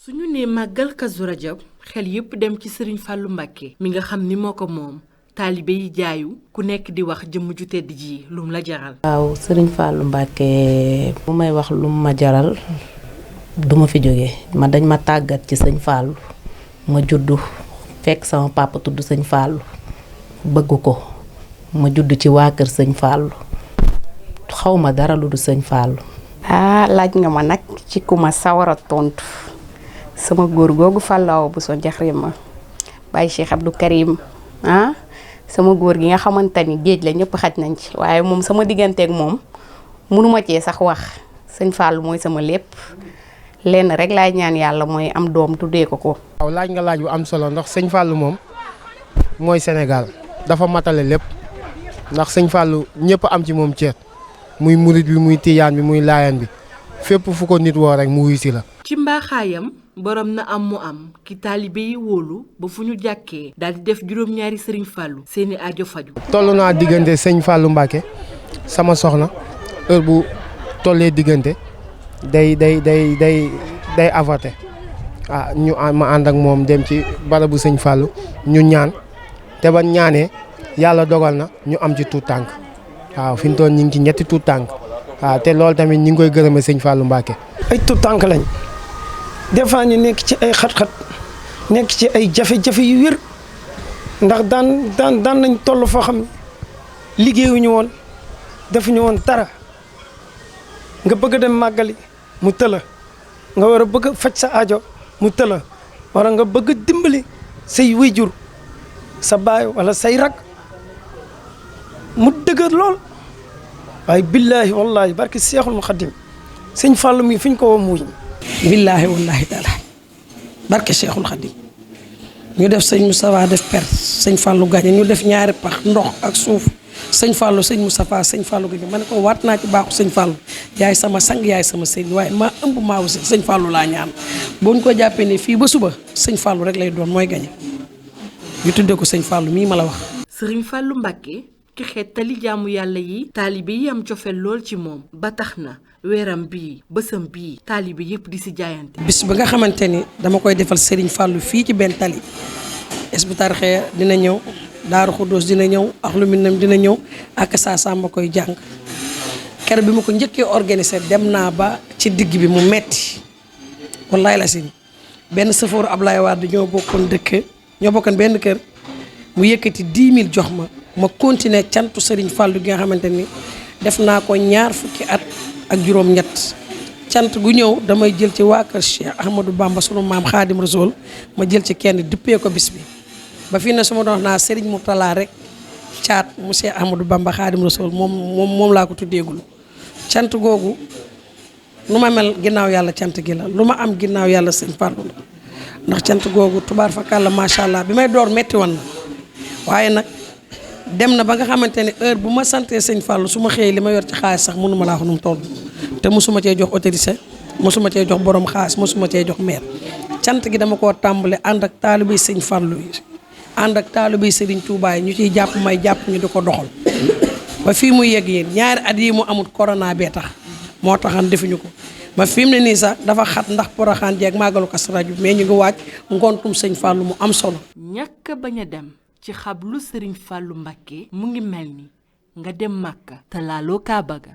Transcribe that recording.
suñu nee màggal Kazu Rajab xel yépp dem ci Serigne Fallou Mbacké mi nga xam ni moo ko moom taalibe yi jaayu ku nekk di wax jëmm ju tedd ji lum la jaral. waaw Serigne Fallou Mbacké bu may wax lum ma jaral duma fi jóge dañ ma tàggat ci sëñ Fallou ma juddu fekk sama papa tudd sëñ Fallou bëgg ko ma judd ci waa kër sëñ Fallou xaw ma dara lu du sëñ Fallou. laaj nga ma nag ci ku ma sawar a tontu sama góor googu Fallou bu so jaxri ma Baye Cheikh Abdou Karim sama góor gi nga xamante ni géej la ñëpp xaj nañ ci waaye moom sama digganteeg moom mënuma cee sax wax sëñ Fallou mooy sama lépp lenn rek laay ñaan yàlla mooy am doom tuddee ko ko. waaw laaj nga laaj bu am solo ndax sëñ Fallou moom mooy Sénégal dafa matale lépp ndax sëñ Fallou ñëpp am ci moom ceet muy murit bi muy tiyaan bi muy laayaan bi fépp fu ko nit woo rek mu wuy si la. ci mbaaxaayam borom na am mu am ki taalibe yi wóolu ba fu ñu jàkkee daal di def juróom-ñaari Serigne Fallou seeni aajo faju. toll naa diggante sëñ Fallou Mbacké sama soxna heure bu tollee diggante day avorté ma ànd ak moom dem ci barabu sëñ Fallou ñu ñaan te ba ñaanee yàlla dogal na ñu am ci tuut tànk waaw fi mu toll ñu ngi ci ñetti tuut tànk waaw te loolu tamit ñu ngi koy gërëmee sëñ Fallou Mbacké. ay tuut tànk lañ des fois ñu nekk ci ay xat-xat nekk ci ay jafe-jafe yu wér ndax daan nañ toll foo xam liggéeyuñu woon defuñu woon dara nga bëgg a dem màggali mu tëla nga war a bëgg a faj sa aajo mu tëla wala nga bëgg a dimbali say wéyjur sa baay wala say rak mu dëgër lool waaye billaahi wallaahi barki seexul mu xaddim sëñ Fallou mi fi ñu ko woo muuñ billaahi wallaahi taala barke Cheikhul Khadim ñu def sëñ Moustapha def per sëñ Fallou gañe ñu def ñaari pax ndox ak suuf sëñ Fallou sëñ Moustapha sëñ Fallou gañe ma ne ko waat naa ci baaxu sëñ Fallou yaay sama sang yaay sama sëñ waaye maa ëmb maa aussi sëñ Fallou laa ñaan bu ñu ko jàppee ne fii ba suba sëñ Fallou rek lay doon mooy gañe ñu tuddee ko sëñ Fallou mii ma la wax. Serigne Fallou Mbacké ki xeetali jaamu yàlla yi taalibe yi am cofeel lool ci moom ba tax na weeram bii bësam bii taalibe yépp di si jaayante. bis ba nga xamante ni dama koy defal Serigne Fallou fii ci benn tali Hizbut Tarqiyyah dina ñëw Daaru Xuddoos dina ñëw Ahlu Minam dina ñëw ak saa samba koy jàng keroog bi ma ko njëkkee organisé dem naa ba ci digg bi mu metti wallaay la si benn sëfooru Ablaye Wade ñoo bokkoon benn kër mu yëkkati 10 000 jox ma continuer cantu Serigne Fallou gi nga xamante ni def naa ko ñaar fukki at ak juróom-ñett cant gu ñëw damay jël ci waa kër Cheikh Ahmadou Bamba sunu maam Khadim Rasoul ma jël ci kenn duppee ko bis bi ba fii ne su ma doon naa Serigne Mourtala rek caat mu Cheikh Ahmadou Bamba Khadim Rasoul moom laa ko tuddeegul cant googu nu ma mel ginnaaw yàlla cant gi la lu ma am ginnaaw yàlla sëñ Fallou la ndax cant googu tubaar fakàlla macha allah bi may door metti woon na waaye nag dem na ba nga xamante ne heure bu ma santee sëñ Fallou su ma xëyee li ma yor ci xaalis sax mënuma laa wax nu mu toll te mosuma cee jox autorisé mosuma cee jox borom xaalis mosuma cee jox meer cant gi dama koo tàmbale ànd ak taalibey sëñ Fallou yi ànd ak taalibey Serigne Touba yi ñu ciy jàpp may jàpp ñu di ko doxal ba fii muy yegg yéen ñaari at yi mu amul corona bee tax moo taxan defuñu ko ba fi mu ne nii sax dafa xat ndax Porokhane jeeg màggalu Kazu Rajab mais ñu ngi waaj ngontum sëñ Fallou mu am solo. ñàkk bañ a dem ci xablu Serigne Fallou Mbacké mu ngi mel ni nga dem Màkka te laaloo Kaaba ga